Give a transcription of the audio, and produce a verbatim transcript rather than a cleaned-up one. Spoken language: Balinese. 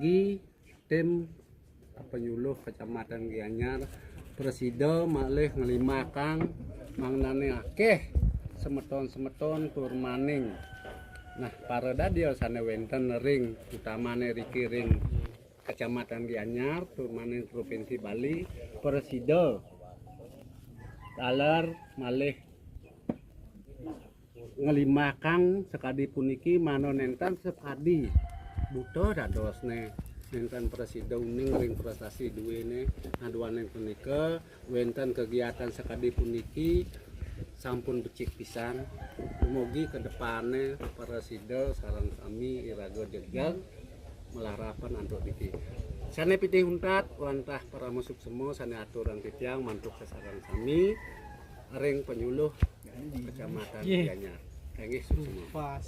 Gi tim penyuluh Kecamatan Gianyar prasida malih ngelimbakang mangdane akeh semeton-semeton tur maning. Nah, para dadya sane wenten ring utamane riki ring Kecamatan Gianyar tur maning Provinsi Bali prasida taler malih ngelimbakang sakadi puniki mangda nenten sakadi buta dadosne nenten prasida uning ring prestasi duene. Nah, duaning punika wenten kegiatan sakadi puniki sampun becik pisan. Dumugi ke depane prasida sareng sami iraga jegeg malarapan antuk niki. Sane pitih untat wantah parama suksema sane aturang titiang mantuk sasareng sami ring penyuluh Kecamatan Gianyar. Inggih, suksema.